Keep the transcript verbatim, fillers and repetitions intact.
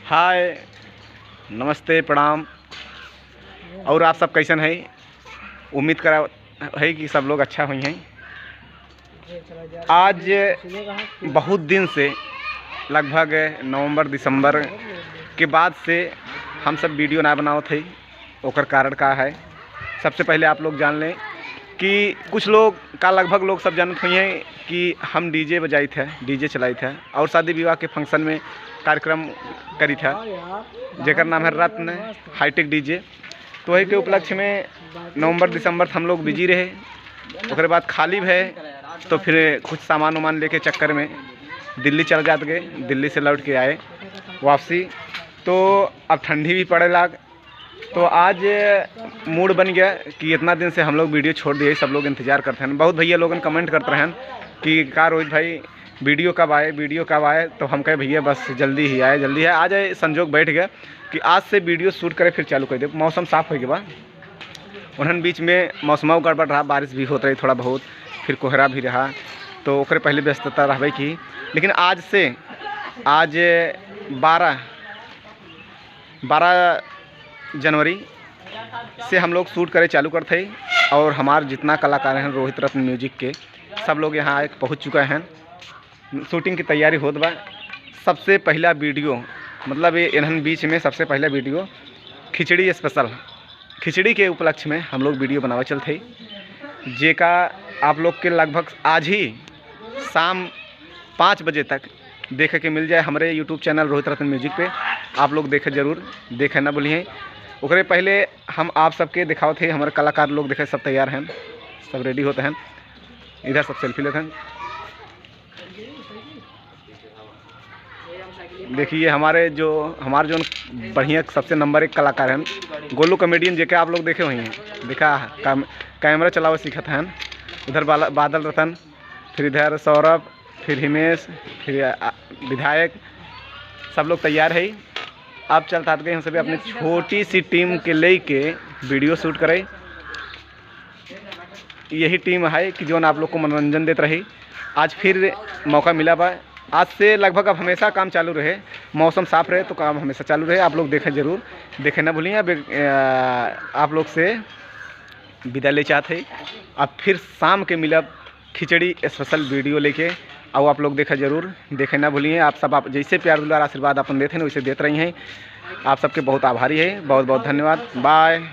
हाय, नमस्ते, प्रणाम। और आप सब कैसन है? उम्मीद करा है कि सब लोग अच्छा हुई हैं। आज बहुत दिन से, लगभग नवंबर दिसंबर के बाद से हम सब वीडियो ना बनावत है। ओकर कारण का है, सबसे पहले आप लोग जान लें कि कुछ लोग का, लगभग लोग सब जानत हुई हैं कि हम डीजे बजाइत है, डीजे चलाइत है और शादी विवाह के फंक्शन में कार्यक्रम करीत है, जेकर नाम है रत्न हाईटेक डीजे। तो वही के उपलक्ष्य में नवंबर दिसंबर हम लोग बिजी रहे, ओकरे बाद खाली भए तो फिर कुछ सामान उमान लेके चक्कर में दिल्ली चल जात गए, दिल्ली से लौट के आए वापसी। तो अब ठंडी भी पड़े लाग, तो आज मूड बन गया कि इतना दिन से हम लोग वीडियो छोड़ दिए, सब लोग इंतजार करते हैं। बहुत भैया लोगन कमेंट करते रहन कि का रोहित भाई वीडियो कब आए, वीडियो कब आए। तो हम कहे भैया बस जल्दी ही आए, जल्दी है, आ जाए, संजोग बैठ गया कि आज से वीडियो शूट करे फिर चालू कर दे। मौसम साफ हो गया बा, उन्हन बीच में मौसमो गड़बड़ रहा, बारिश भी होत रही थोड़ा बहुत, फिर कोहरा भी रहा, तो ओकरे पहले व्यस्तता रहबे की। लेकिन आज से, आज बारह, बारह जनवरी से हम लोग शूट करे चालू करते हैं और हमार जितना कलाकार हैं रोहित रत्न म्यूजिक के, सब लोग यहाँ आके पहुँच चुका हैं। शूटिंग की तैयारी होत बा। सबसे पहला वीडियो, मतलब ये इन्हन बीच में सबसे पहला वीडियो खिचड़ी स्पेशल, खिचड़ी के उपलक्ष्य में हम लोग वीडियो बनावे चलते हैं, जेका आप लोग के लगभग आज ही शाम पाँच बजे तक देखे के मिल जाए हमरे यूट्यूब चैनल रोहित रत्न म्यूजिक पे। आप लोग देखे जरूर, देखे ना भूलिए। ओकरे पहले हम आप सबके दिखावत है, हमारे कलाकार लोग देखे सब तैयार हैं, सब रेडी होते हैं, इधर सब सेल्फी लेते हैं। देखिए हमारे जो, हमारे जो बढ़िया सबसे नंबर एक कलाकार हैं गोलू कॉमेडियन, जेके आप लोग देखे हुए हैं, देखा कैम-, कैमरा चलावे सीखत हैं। उधर बाला-, बादल रतन, फिर इधर सौरभ, फिर हिमेश, फिर आ, विधायक, सब लोग तैयार है। अब चलता गए हम सभी अपनी छोटी सी टीम के लेके वीडियो शूट करे। यही टीम है कि जौन आप लोग को मनोरंजन देत रही। आज फिर मौका मिला बा। आज से लगभग अब हमेशा काम चालू रहे, मौसम साफ रहे तो काम हमेशा चालू रहे। आप लोग देखे जरूर, देखे ना भूलिए। अब, अ, आप लोग से विदा ले चाहत है। अब फिर शाम के मिलब खिचड़ी स्पेशल वीडियो लेके। और आप लोग देखे जरूर, देखे ना भूलिए। आप सब, आप जैसे प्यार दुलार आशीर्वाद अपन देते हैं वैसे देत रही हैं। आप सबके बहुत आभारी है, बहुत बहुत धन्यवाद। बाय।